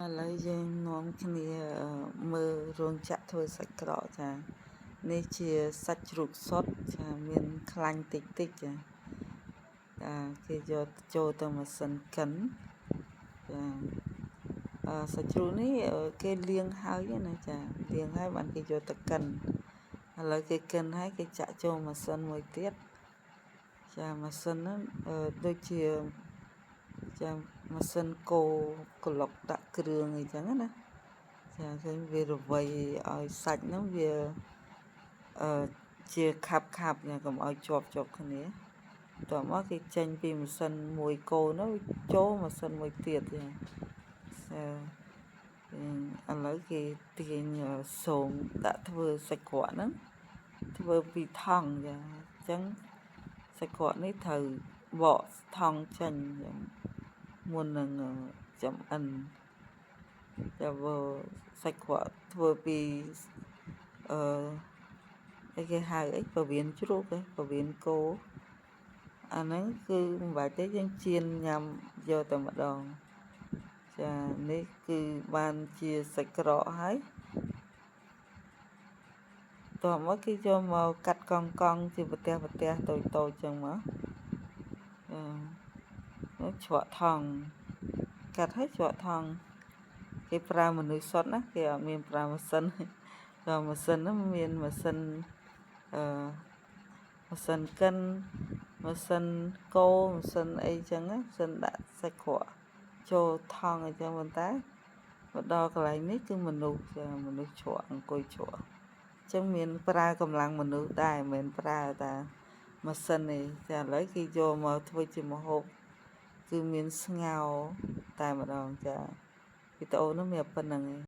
ឥឡូវយើងនាំគ្នាមើលរោងចក្រធ្វើសាច់ក្រកចានេះជាសាច់ជ្រូកសុទ្ធចាមានខ្លាញ់តិចតិចចាចាគេយកចូលទៅម៉ាស៊ីនកិនចាអឺសាច់ជ្រូកនេះគេលាងហើយណាចាលាងហើយបានគេយកទៅកិនឥឡូវគេកិនហើយគេចាក់ចូលម៉ាស៊ីនមួយទៀតចាម៉ាស៊ីនហ្នឹងដូចជាចាម៉ាស៊ីនកូក្លុកដាក់គ្រឿងអីចឹងណាចាឃើញវារវៃឲ្យសាច់ហ្នឹងវាអឺជាខាប់ខាប់កុំឲ្យជាប់ជាប់គ្នាតោះមកគេចេញពីម៉ាស៊ីនមួយកូនោះចូលម៉ាស៊ីនមួយទៀតចាឥឡូវគេទាញសូមដាក់ធ្វើសាច់ក្រកហ្នឹងធ្វើពីថង់ចាអញ្ចឹងសាច់ក្រកនេះត្រូវបកថង់ចេញមុននឹងចំអិនតែបើសាច់ក្រកធ្វើពីអឺអីគេហៅអីពវៀនជ្រូកឯពវៀនគោអាហ្នឹងគឺមិនបាច់ទេយើងចៀនញ៉ាំយកតែម្ដងចានេះគឺបានជាសាច់ក្រកហើយតោះមកគេយកមកកាត់កង់កង់ជាប្រទះប្រទះតូចតូចចឹងមកអឺជ្រក់ថង់កាត់ឲ្យជ្រក់ថង់គេប្រើមនុស្សសុទ្ធណាគេអត់មានប្រើម៉ាស៊ីនក៏ម៉ាស៊ីនហ្នឹងមានម៉ាស៊ីនអឺម៉ាស៊ីនកិនម៉ាស៊ីនកូរម៉ាស៊ីនអីចឹងណាម៉ាស៊ីនដាក់សាច់ក្រកចូលថង់អីចឹងប៉ុន្តែមកដល់កន្លែងនេះគឺមនុស្សចាមនុស្សជ្រក់អង្គុយជ្រក់អញ្ចឹងមានប្រើកម្លាំងមនុស្សដែរមិនមែនប្រើតែម៉ាស៊ីនទេចាឥឡូវគេយកមកធ្វើជាម្ហូបគឺមានស្ងោរតែម្ដងចាវីដេអូនោះមានប៉ុណ្្នឹងឯង។